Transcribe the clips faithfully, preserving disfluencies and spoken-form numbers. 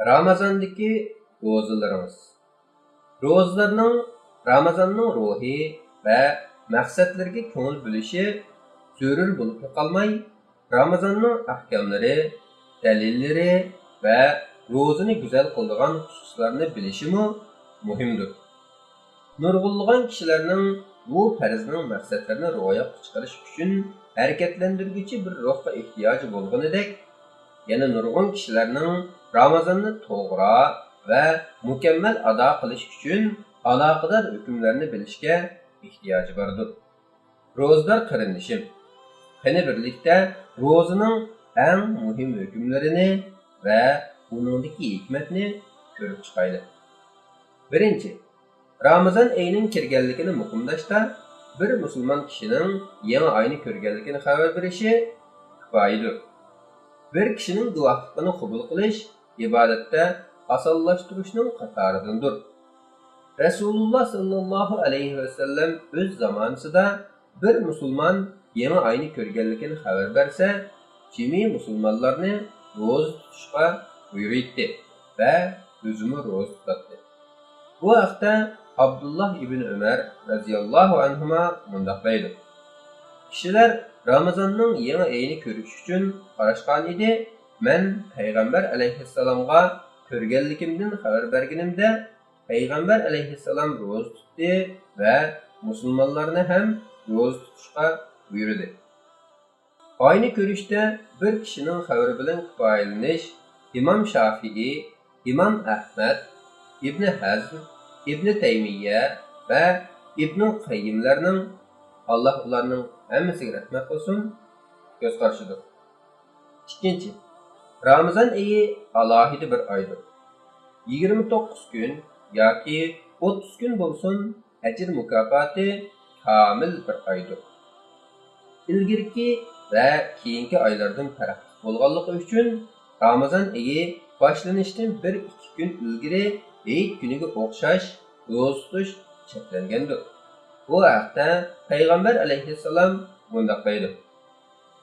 رامازاندىكى روزىلىرىڭىز. روزىلارنىڭ رامازاننىڭ روھى ۋە مەقسەتلىرىگە كۆڭۈل بۆلۈشى زۆرۈر بولۇپلا قالماي، رامازاننىڭ ئەھكاملىرى، دەلىللىرى ۋە روزىنى گۈزەل قىلىدىغان خۇسۇسلارنى بىلىشىمۇ مۇھىمدۇر. نۇرغۇنلىغان كىشىلەرنىڭ بۇ پەرزنىڭ مەقسەتلىرىنى روياپقا چىقىرىش ئۈچۈن ھەرىكەتلەندۈرگۈچى بىر روھقا ئېھتىياجى بولغىنىدەك، يەنە نۇرغۇن كىشىلەرنىڭ رامازاننى توغرا ۋە مۇكەممەل ئادا قىلىش ئۈچۈن ئالاقىدار ھۆكۈملەرنى بىلىشكە ئېھتىياجى باردۇر. روزىدار قېرىندىشىم، قېنى بىرلىكتە روزىنىڭ ئەڭ مۇھىم ھۆكۈملىرىنى ۋە ئۇنىڭدىكى ھېكمەتنى كۆرۈپ چىقايلى. بىرىنچى، رامىزان ئېيىنىڭ كىرگەنلىكىنى مۇقىملاشتا بىر مۇسۇلمان كىشىنىڭ يېڭى ئاينى كۆرگەنلىكىنى خەۋەر بېرىشى كۇپايىدۇر. بىر كىشىنىڭ گۇۋاھلىقىنى قوبۇل قىلىش ئىبادەتتە ئاسانلاشتۇرۇشنىڭ قاتارىدىندۇر. رەسۇلۇللا ساللاللاھۇ ئەلەيھى ۋەسەللەم ئۆز زامانىسىدا بىر مۇسۇلمان يېڭى ئاينى كۆرگەنلىكىنى خەۋەر بەرسە، جىمى مۇسۇلمانلارنى روزا تۇتۇشقا بۇيرۇيتتى ۋە ئۆزىمۇ روزا تۇتاتتى. بۇ ھەقتە ئابدۇللا ئىبن ئۆمەر رەزىياللاھۇ ئەنھۇما مۇنداق دەيدۇ: كىشىلەر رامىزاننىڭ يېڭى ئېيىنى كۆرۈش ئۈچۈن قاراشقانىدى، مەن پەيغەمبەر ئەلەيھىسسالامغا كۆرگەنلىكىمدىن خەۋەر بەرگىنىمدە، پەيغەمبەر ئەلەيھىسسالام روزا تۇتتى ۋە مۇسۇلمانلارنى ھەم روزا تۇتۇشقا بۇيرۇدى. ئاينى كۆرۈشتە بىر كىشىنىڭ خەۋىرى بىلەن كۇپايىلىنىش ئىمام شافىئىي، ئىمام ئەھمەد، ئىبنى ھەزم، ئىبنى تەيمىيە ۋە ئىبنۇ قەييىملەرنىڭ، ئاللاھ ئۇلارنىڭ ھەممىسىگە رەھمەت قىلسۇن، كۆز قارىشىدۇر. ئىككىنچى، رامىزان ئېيى ئالاھىدە بىر ئايدۇر. يىگىرمە توققۇز كۈن ياكى ئوتتۇز كۈن بولسۇن، ئەجىر مۇكاپاتى كامىل بىر ئايدۇر. ئىلگىرىكى ۋە كېيىنكى ئايلاردىن پەرقلىق بولغانلىقى ئۈچۈن، رامىزان ئېيى باشلىنىشتىن بىر ئىككى كۈن ئىلگىرى ھېيت كۈنىگە ئوخشاش روزا تۇتۇش چەكلەنگەندۇر. بۇ ھەقتە پەيغەمبەر ئەلەيھىسسالام مۇنداق دەيدۇ: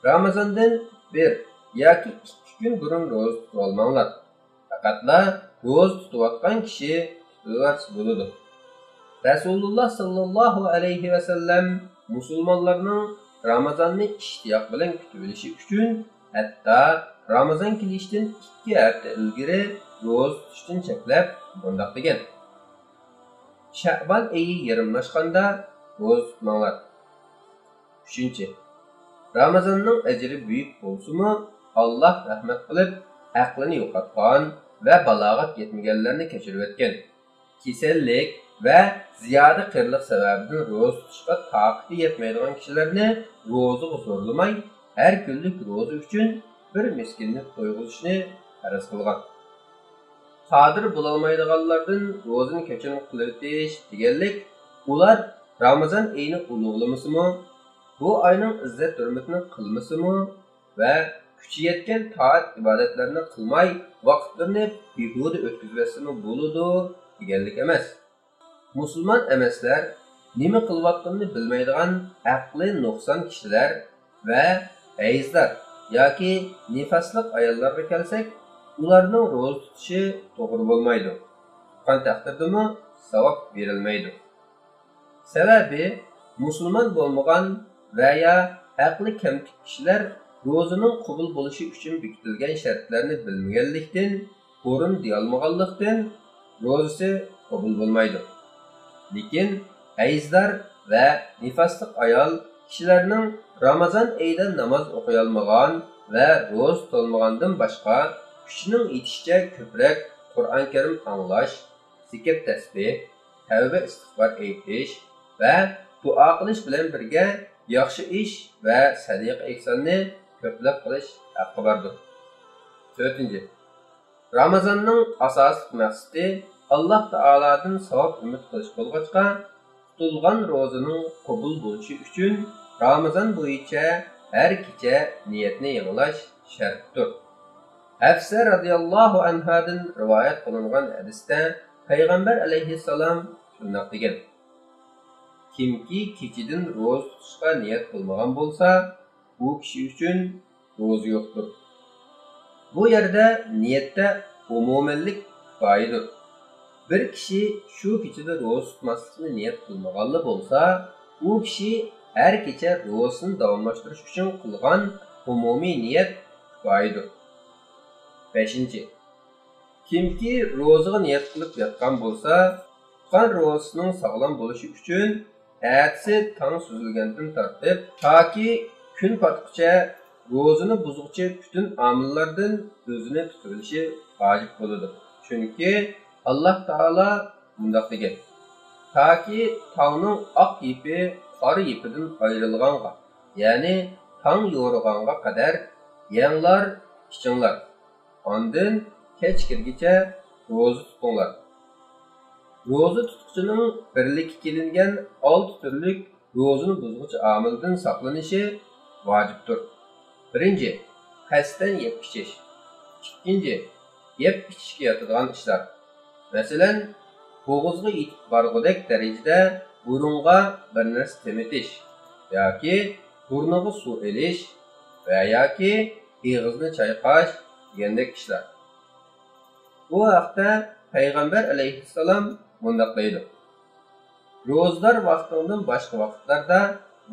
رامىزاندىن بىر ياكى ئىككى كۈن بۇرۇن روزا تۇتۇۋالماڭلار. پەقەتلا روزا تۇتۇۋاتقان كىشى تۇتۇۋەرسە بولىدۇ. رەسۇلۇللا ساللاللاھۇ ئەلەيھى ۋەسەللەم مۇسۇلمانلارنىڭ رامىزاننى ئىشتىياق بىلەن كۈتۈۋېلىشى ئۈچۈن، ھەتتا رامىزان كېلىشتىن ئىككى ھەپتە ئىلگىرى روزا تۇتۇشتىن چەكلەپ مۇنداق دېگەن: شەئبان ئېيى يېرىملاشقاندا روزا تۇتماڭلار. ئۈچىنچى، رامىزاننىڭ ئەجرى بۈيۈك بولسىمۇ، ئاللاھ رەھمەت قىلىپ، ئەقلىنى يوقاتقان ۋە بالاغەت يەتمىگەنلەرنى كەچۈرۈۋەتكەن. كېسەللىك ۋە زىيادە قېرىلىق سەۋەبىدىن روزا تۇتۇشقا تاقىتى يەتمەيدىغان كىشىلەرنى روزىغا زورلىماي، ھەر كۈنلۈك روزا ئۈچۈن بىر مىسكىننى تويغۇزۇشنى پەرز قىلغان. قادىر بولالمايدىغانلاردىن روزىنى كەچۈرۈم قىلىۋېتىش دېگەنلىك، ئۇلار رامىزان ئېيىنى ئۇلۇغلىمىسىمۇ، بۇ ئاينىڭ ئىززەت-ھۆرمىتىنى قىلمىسىمۇ ۋە كۈچى يەتكەن تائەت-ئىبادەتلەرنى قىلماي، ۋاقىتلىرىنى بىھۇدە ئۆتكۈزۈۋەتسىمۇ بولىدۇ دېگەنلىك ئەمەس. مۇسۇلمان ئەمەسلەر، نېمە قىلىۋاتقىنىنى بىلمەيدىغان ئەقلى نۇقسان كىشىلەر ۋە ھەيزدار ياكى نىفاسلىق ئاياللارغا كەلسەك، ئۇلارنىڭ روزا تۇتۇشى توغرا بولمايدۇ. تۇتقان تەقدىردىمۇ ساۋاب بېرىلمەيدۇ. سەۋەبى، مۇسۇلمان بولمىغان ۋە يا ئەقلى كەمتۈك كىشىلەر روزىنىڭ قوبۇل بولۇشى ئۈچۈن بېكىتىلگەن شەرتلەرنى بىلمىگەنلىكتىن، ئورۇندىيالمىغانلىقتىن روزىسى قوبۇل بولمايدۇ. لېكىن ھەيزدار ۋە نىفاسلىق ئايال كىشىلەرنىڭ رامازان ئېيىدا ناماز ئوقۇيالمىغان ۋە روزا تۇتالمىغاندىن باشقا، كۈچىنىڭ يېتىشىچە كۆپرەك قۇرئان كەرىم ئاڭلاش، زىكىر تەسبىھ، تەۋبە ئىستىغپار ئېيتىش ۋە دۇئا قىلىش بىلەن بىرگە ياخشى ئىش ۋە سەدىقە ئېھساننى كۆپلەپ قىلىش ھەققى باردۇر. تۆتىنچى، رامازاننىڭ ئاساسلىق مەقسىتى ئاللاھ تائالادىن ساۋاب ئۈمىد قىلىش بولغاچقا، تۇتۇلغان روزىنىڭ قوبۇل بولۇشى ئۈچۈن رامازان بويىچە ھەر كېچە نىيەتنى يېڭىلاش شەرتتۇر. ھەفسە رەزىياللاھۇ ئەنھادىن رىۋايەت قىلىنغان ھەدىستە پەيغەمبەر ئەلەيھىسسالام شۇنداق دېگەن: كىمكى كېچىدىن روزا تۇتۇشقا نىيەت قىلمىغان بولسا، ئۇ كىشى ئۈچۈن روزا يوقتۇر. بۇ يەردە نىيەتتە ئومۇمەنلىك كۇپايىدۇر. بىر كىشى شۇ كېچىدە روزا تۇتماسلىقنى نىيەت قىلمىغانلا بولسا، ئۇ كىشى ھەر كېچە روزىسىنى داۋاملاشتۇرۇش ئۈچۈن قىلغان ئومۇمىي نىيەت كۇپايىدۇر. بەشىنچى، كىمكى روزىغا نىيەت قىلىپ ياتقان بولسا، تۇتقان روزىسىنىڭ ساغلام بولۇشى ئۈچۈن ئەتىسى تاڭ سۈزۈلگەندىن تارتىپ تاكى كۈن پاتقۇچە روزىنى بۇزغۇچى پۈتۈن ئامىللاردىن ئۆزىنى تۇتۇۋېلىشى ۋاجىپ بولىدۇ. چۈنكى ئاللاھ تائالا مۇنداق دېگەن: «تاكى تاڭنىڭ ئاق يىپى قارا يىپىدىن ئايرىلغانغا، يەنى تاڭ يورۇغانغا قەدەر يەڭلار، ئىچىڭلار. ئاندىن كەچ كىرگىچە روزا تۇتۇڭلار.» روزا تۇتقۇچىنىڭ بىرلىككە كېلىنگەن ئالتە تۈرلۈك روزىنى بۇزغۇچى ئامىلدىن ساقلىنىشى ۋاجىپتۇر. بىرىنچى، قەستەن يەپ ئىچىش. ئىككىنچى، يەپ ئىچىشكە ياتىدىغان ئىشلار. مەسىلەن، بوغۇزغا يېتىپ بارغۇدەك دەرىجىدە بۇرۇنغا بىر نەرسە تېمىتىش ياكى بۇرنىغا سۇ ئېلىش ۋە ياكى ئېغىزنى چايقاش دېگەندەك ئىشلار. بۇ ھەقتە پەيغەمبەر ئەلەيھىسسالام مۇنداق دەيدۇ: «روزىدار ۋاقتىڭدىن باشقا ۋاقىتلاردا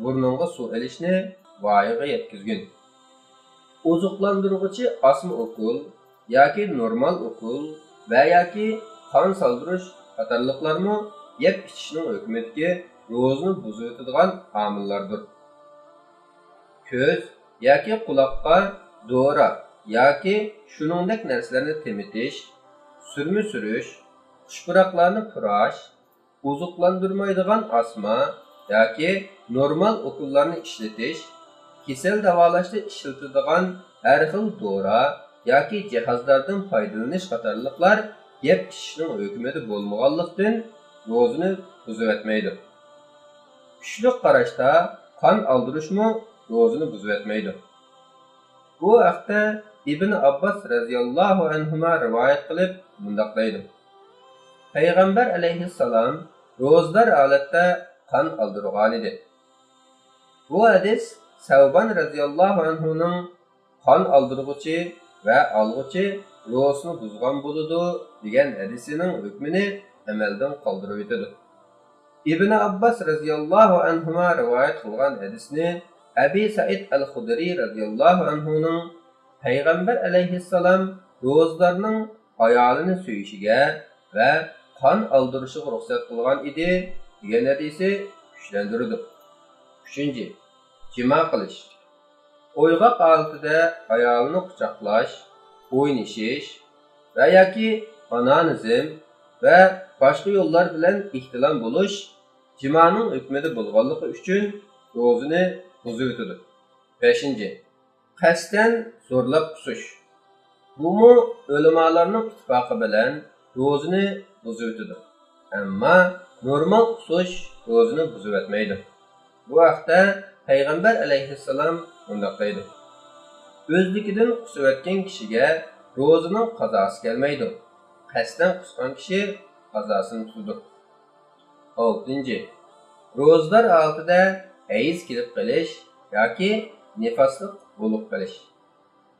بۇرنۇڭغا سۇ ئېلىشنى ۋايىغا يەتكۈزگىن.» ئوزۇقلاندۇرغۇچى ئاسما ئوكۇل ياكى نورمال ئوكۇل ۋە ياكى قان سالدۇرۇش قاتارلىقلارمۇ يەپ ئىچىشنىڭ ھۆكمىدىكى روزىنى بۇزۇۋېتىدىغان ئامىللاردۇر. كۆز ياكى قۇلاققا دورا ياكى شۇنىڭدەك نەرسىلەرنى تېمىتىش، سۈرمە سۈرۈش، خۇشپۇراقلارنى پۇراش، ئوزۇقلاندۇرمايدىغان ئاسما ياكى نورمال ئوكۇللارنى ئىشلىتىش، كېسەل داۋالاشتا ئىشلىتىدىغان ھەر خىل دورا ياكى جاھازلاردىن پايدىلىنىش قاتارلىقلار يەپ ئىچىشنىڭ ھۆكمىدە بولمىغانلىقتىن، روزىنى بۇزۇۋەتمەيدۇ. كۈچلۈك قاراشتا قان ئالدۇرۇشمۇ روزىنى بۇزۇۋەتمەيدۇ. بۇ ھەقتە ئىبن ئابباس رەزىياللاھۇ ئەنھۇما رىۋايەت قىلىپ مۇنداق دەيدۇ: پەيغەمبەر ئەلەيھىسسالام روزىدار ھالەتتە قان ئالدۇرغانىدى. بۇ ھەدىس سەۋبان رەزىياللاھۇ ئەنھۇنىڭ قان ئالدۇرغۇچى ۋە ئالغۇچى روزىنى بۇزغان بولىدۇ دېگەن ھەدىسىنىڭ ھۆكمىنى ئەمەلدىن قالدۇرۇۋېتىدۇ. ئىبن ئابباس رەزىياللاھۇ ئەنھۇما رىۋايەت قىلغان ھەدىسنى ئەبى سەئىد ئەل خۇدرى رەزىياللاھۇ ئەنھۇنىڭ پەيغەمبەر ئەلەيھىسسالام روزىدارنىڭ ئايالىنى سۆيۈشىگە ۋە قان ئالدۇرۇشىغا رۇخسەت قىلغان ئىدى دېگەن ھەدىسى كۈچلەندۈرىدۇ. ئۈچىنچى، جىما قىلىش. ئويغاق ھالىتىدە ئايالىنى قۇچاقلاش، ئوينىشىش ۋە ياكى ئانانىزم ۋە باشقا يوللار بىلەن ئېھتىلام بولۇش جىمانىڭ ھۆكمىدە بولغانلىقى ئۈچۈن روزىنى بۇزۇۋېتىدۇ. بەشىنچى، قەستەن زورلاپ قۇسۇش. بۇمۇ ئۆلىمالارنىڭ ئىتتىپاقى بىلەن روزىنى بۇزۇۋېتىدۇ. ئەمما نورمال قۇسۇش روزىنى بۇزۇۋەتمەيدۇ. بۇ ھەقتە پەيغەمبەر ئەلەيھىسسالام مۇنداق دەيدۇ: ئۆزلۈكىدىن قۇسۇۋەتكەن كىشىگە روزىنىڭ قازاسى كەلمەيدۇ. قەستەن قۇسقان كىشى قازاسىنى تۇتىدۇ. ئالتىنچى، روزىدار ھالىتىدە ھەيز كېلىپ قېلىش ياكى نىفاسلىق بولۇپ قېلىش.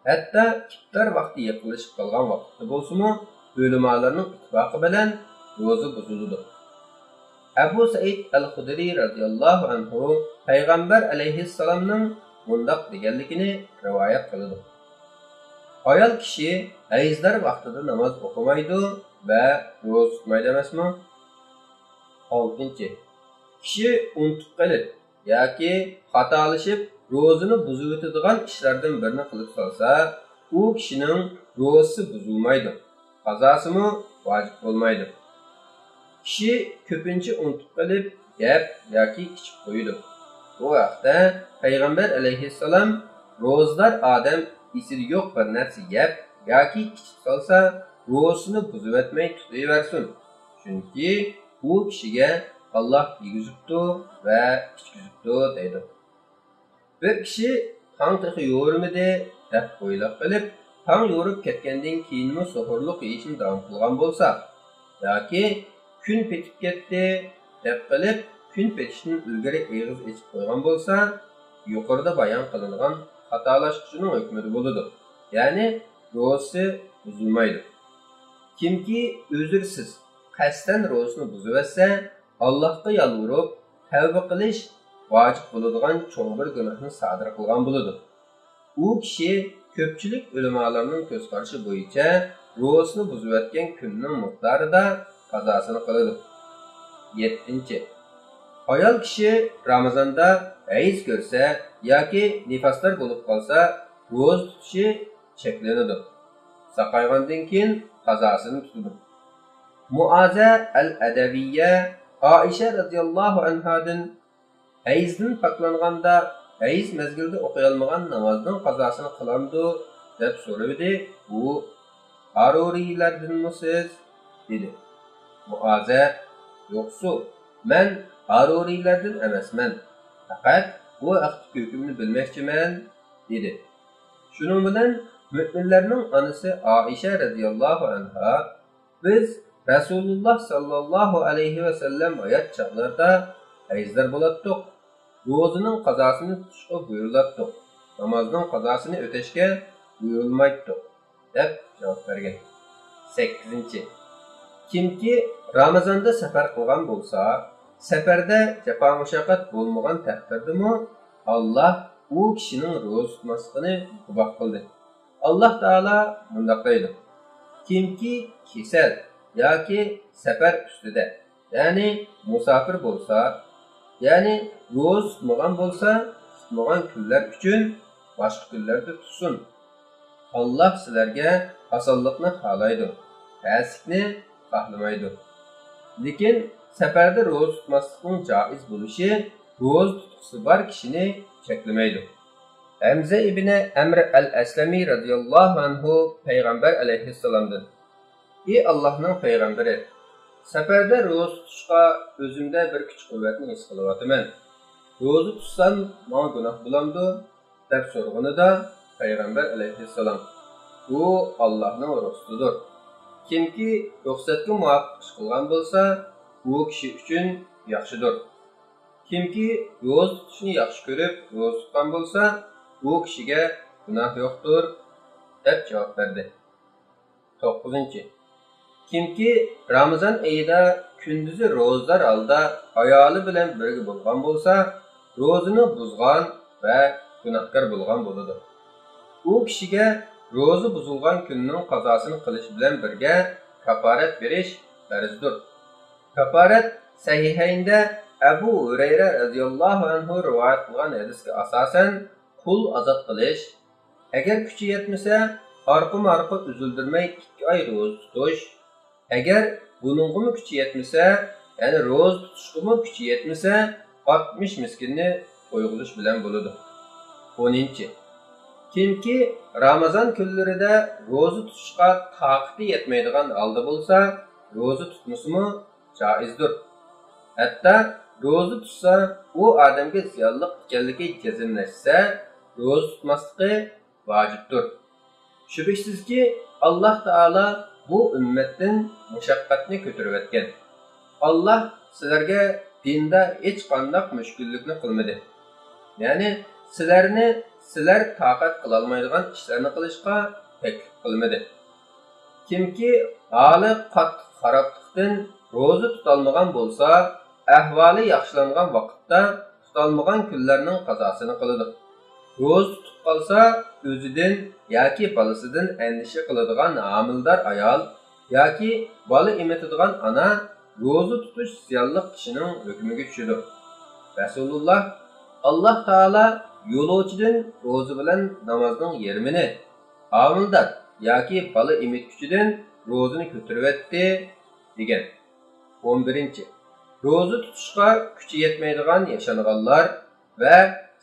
ھەتتا ئىپتار ۋاقتى يېقىنلىشىپ قالغان ۋاقىتتا بولسىمۇ، ئۆلىمالارنىڭ ئىتتىپاقى بىلەن روزا بۇزۇلىدۇ. ئەبۇ سەئىد ئەل خۇدرى رەزىياللاھۇ ئەنھۇ پەيغەمبەر ئەلەيھىسسالامنىڭ مۇنداق دېگەنلىكىنى رىۋايەت قىلىدۇ: ئايال كىشى ھەيزدار ۋاقتىدا ناماز ئوقۇمايدۇ ۋە روزا تۇتمايدۇ ئەمەسمۇ؟ ئالتىنچى، كىشى ئۇنتۇپ قېلىپ ياكى خاتالىشىپ روزىنى بۇزۇۋېتىدىغان ئىشلاردىن بىرىنى قىلىپ سالسا، ئۇ كىشىنىڭ روزىسى بۇزۇلمايدۇ، قازاسىمۇ ۋاجىپ بولمايدۇ. كىشى كۆپىنچە ئۇنتۇپ قېلىپ يەپ ياكى ئىچىپ قويىدۇ. بۇ ھەقتە پەيغەمبەر ئەلەيھىسسالام: روزىدار ئادەم ئېسىدە يوق بىر نەرسە يەپ ياكى ئىچىپ سالسا، روزىسىنى بۇزۇۋەتمەي تۇتۇۋەرسۇن، چۈنكى ئۇ كىشىگە ئاللاھ يېگۈزۈپتۇ ۋە ئىچكۈزۈپتۇ، دەيدۇ. بىر كىشى تاڭ تېخى يورۇمىدى دەپ ئويلاپ قېلىپ، تاڭ يورۇپ كەتكەندىن كېيىنمۇ سوھۇرلۇق يېيىشنى داۋام قىلغان بولسا ياكى كۈن پېتىپ كەتتى دەپ قېلىپ، كۈن پېتىشتىن ئىلگىرى ئېغىز ئېچىپ قويغان بولسا، يۇقىرىدا بايان قىلىنغان خاتالاشقۇچىنىڭ ھۆكمىدە بولىدۇ، يەنى روزىسى بۇزۇلمايدۇ. كىمكى ئۆزرىسىز قەستەن روزىسىنى بۇزۇۋەتسە، ئاللاھقا يالۋۇرۇپ تەۋبە قىلىش ۋاجىپ بولىدىغان چوڭ بىر گۇناھنى سادىر قىلغان بولىدۇ. ئۇ كىشى كۆپچىلىك ئۆلىمالارنىڭ كۆز قارىشى بويىچە روزىسىنى بۇزۇۋەتكەن كۈننىڭ مىقدارىدا قازاسىنى قىلىدۇ. يەتتىنچى، ئايال كىشى رامىزاندا ھەيز كۆرسە ياكى نىفاسلار بولۇپ قالسا، روزا تۇتۇشى چەكلىنىدۇ. ساقايغاندىن كېيىن قازاسىنى تۇتىدۇ. مۇئازە ئەل ئەدەۋىيە ئائىشە رەزىياللاھۇ ئەنھادىن ھەيزدىن پاكلانغاندا ھەيز مەزگىلىدە ئوقۇيالمىغان نامازنىڭ قازاسىنى قىلامدۇ؟ دەپ سورىۋىدى. ئۇ، ھارۇرىيلەردىنمۇ سىز؟ دېدى. مۇئازە، يوقسۇ، مەن ھارۇرىيلەردىن ئەمەسمەن، پەقەت بۇ ھەقتىكى ھۆكۈمنى بىلمەكچىمەن، دېدى. شۇنىڭ بىلەن مۆمىنلەرنىڭ ئانىسى ئائىشە رەزىياللاھۇ ئەنھا، بىز رەسۇلۇللاھ ساللاللاھۇ ئەلەيھى ۋەسەللەم ھايات چاغلىرىدا ھەيزلەر بولاتتۇق، روزىنىڭ قازاسىنى تۇتۇشقا بۇيرۇلاتتۇق، نامازنىڭ قازاسىنى ئۆتەشكە بۇيرۇلمايتتۇق، دەپ جاۋاب بەرگەن. سەككىزىنچى، كىمكى رامىزاندا سەپەر قىلغان بولسا، سەپەردە جاپا مۇشەققەت بولمىغان تەقدىردىمۇ، ئاللاھ ئۇ كىشىنىڭ روزا تۇتماسلىقىنى مۇباھ قىلدى. ئاللاھ تائالا مۇنداق دەيدۇ، كىمكى كېسەل ياكى سەپەر ئۈستىدە، يەنى مۇساپىر بولسا، يەنى روزا تۇتمىغان بولسا، تۇتمىغان كۈنلەر ئۈچۈن باشقا كۈنلەردە تۇتسۇن. ئاللاھ سىلەرگە ئاسانلىقنى خالايدۇ، تەسلىكنى خالىمايدۇ. لېكىن سەپەردە روزا تۇتماسلىقنىڭ جائىز بولۇشى روزا تۇتقۇسى بار كىشىنى چەكلىمەيدۇ. ھەمزە ئىبنى ئەمر ئەل ئەسلەمى رەزىياللاھۇ ئەنھۇ پەيغەمبەر ئەلەيھىسسالامدىن، ئى ئاللاھنىڭ پەيغەمبىرى، سەپەردە روزا تۇتۇشقا ئۆزۈمدە بىر كۈچ-قۇۋۋەتنى ھېس قىلىۋاتىمەن. روزا تۇتسام ماڭا گۇناھ بولامدۇ؟ دەپ سورىغىنىدا پەيغەمبەر ئەلەيھىسسالام، بۇ ئاللاھنىڭ رۇخسىتىدۇر. كىمكى رۇخسەتكە مۇۋاپىق ئىش قىلغان بولسا، ئۇ كىشى ئۈچۈن ياخشىدۇر. كىمكى روزا تۇتۇشنى ياخشى كۆرۈپ روزا تۇتقان بولسا، ئۇ كىشىگە گۇناھ يوقتۇر، دەپ جاۋاب بەردى. توققۇزىنچى، كىمكى رامىزان ئېيىدا كۈندۈزى روزىدار ھالدا ئايالى بىلەن بىرگە بولغان بولسا، روزىنى بۇزغان ۋە گۇناھكار بولغان بولىدۇ. ئۇ كىشىگە روزا بۇزۇلغان كۈننىڭ قازاسىنى قىلىش بىلەن بىرگە كاپارەت بېرىش پەرزدۇر. كاپارەت سەھىھەيندە ئەبۇ ھۇرەيرە رەزىياللاھۇ ئەنھۇ رىۋايەت قىلغان ھەدىسكە ئاساسەن، قۇل ئازاد قىلىش، ئەگەر كۈچى يەتمىسە، ئارقىمۇ ئارقا ئۈزۈلدۈرمەي ئىككى ئاي روزا تۇتۇش، ئەگەر بۇنىڭغىمۇ كۈچى يەتمىسە، يەنى روزا تۇتۇشقىمۇ كۈچى يەتمىسە، ئاتمىش مىسكىننى تويغۇزۇش بىلەن بولىدۇ. ئونىنچى، كىمكى رامىزان كۈنلىرىدە روزا تۇتۇشقا تاقىتى يەتمەيدىغان ھالدا بولسا، روزا تۇتمىسىمۇ جائىزدۇر. ھەتتا روزا تۇتسا، ئۇ ئادەمگە زىيانلىق ئىكەنلىكى جەزملەشسە، روزا تۇتماسلىقى ۋاجىپتۇر. شۈبھىسىزكى، ئاللاھ تائالا بۇ ئۈممەتتىن مۇشەققەتنى كۆتۈرۈۋەتكەن. ئاللاھ سىلەرگە دىندا ھېچقانداق مۈشكۈللۈكنى قىلمىدى. يەنى سىلەرنى سىلەر تاقەت قىلالمايدىغان ئىشلارنى قىلىشقا تەكلىپ قىلمىدى. كىمكى ھالى قاتتىق خارابلىقتىن روزا تۇتالمىغان بولسا، ئەھۋالى ياخشىلانغان ۋاقىتتا تۇتالمىغان كۈنلەرنىڭ قازاسىنى قىلىدۇ. روزا تۇتۇپ قالسا، ئۆزىدىن ياكى بالىسىدىن ئەندىشە قىلىدىغان ھامىلىدار ئايال ياكى بالا ئېمىتىدىغان ئانا روزا تۇتۇش زىيانلىق كىشىنىڭ ھۆكمىگە چۈشىدۇ. رەسۇلۇللاھ، ئاللاھ تائالا يولۇچىدىن روزا بىلەن نامازنىڭ يېرىمىنى، ھامىلىدار ياكى بالا ئېمىتكۈچىدىن روزىنى كۆتۈرۈۋەتتى، دېگەن. ئون بىرىنچى، روزا تۇتۇشقا كۈچى يەتمەيدىغان ياشانغانلار ۋە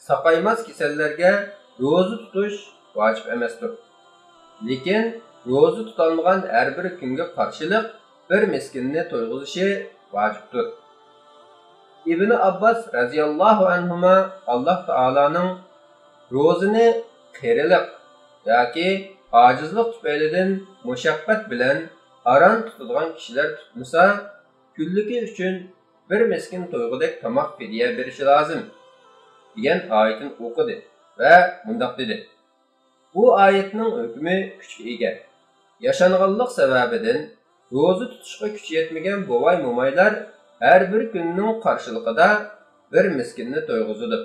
ساقايماس كېسەللەرگە روزا تۇتۇش ۋاجىپ ئەمەستۇر. لېكىن روزا تۇتالمىغان ھەر بىر كۈنگە قارشىلىق بىر مىسكىننى تويغۇزۇشى ۋاجىپتۇر. ئىبنى ئابباس رەزىياللاھۇ ئەنھۇما ئاللاھ تائالانىڭ روزىنى قېرىلىق ياكى ئاجىزلىق تۈپەيلىدىن مۇشەققەت بىلەن ئاران تۇتىدىغان كىشىلەر تۇتمىسا، كۈنلۈكى ئۈچۈن بىر مىسكىن تويغۇدەك تاماق پىدىيە بېرىشى لازىم، دېگەن ئايىتىنى ئوقۇدى ۋە مۇنداق دېدى، بۇ ئايەتنىڭ ھۆكمى كۈچكە ئىگە. ياشانغانلىق سەۋەبىدىن روزا تۇتۇشقا كۈچى يەتمىگەن بوۋاي-مومايلار ھەر بىر كۈننىڭ قارشىلىقىدا بىر مىسكىننى تويغۇزىدۇ.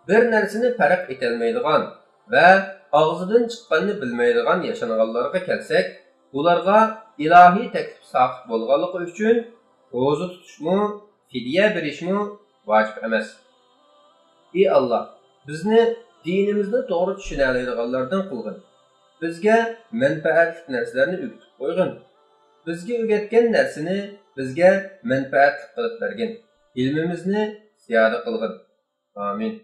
بىر نەرسىنى پەرق ئېتەلمەيدىغان ۋە ئاغزىدىن چىققاننى بىلمەيدىغان ياشانغانلارغا كەلسەك، ئۇلارغا ئىلاھىي تەكلىپ ساقىت بولغانلىقى ئۈچۈن روزا تۇتۇشمۇ، فىدىيە بېرىشمۇ ۋاجىپ ئەمەس. ئى ئاللا، بىزنى دىنىمىزنى توغرا چۈشىنەلەيدىغانلاردىن قىلغىن. بىزگە مەنپەئەتلىك نەرسىلەرنى ئۆگىتىپ قويغىن. بىزگە ئۆگەتكەن نەرسىنى بىزگە مەنپەئەتلىك قىلىپ بەرگىن. ئىلمىمىزنى زىيادە قىلغىن. ئامىن.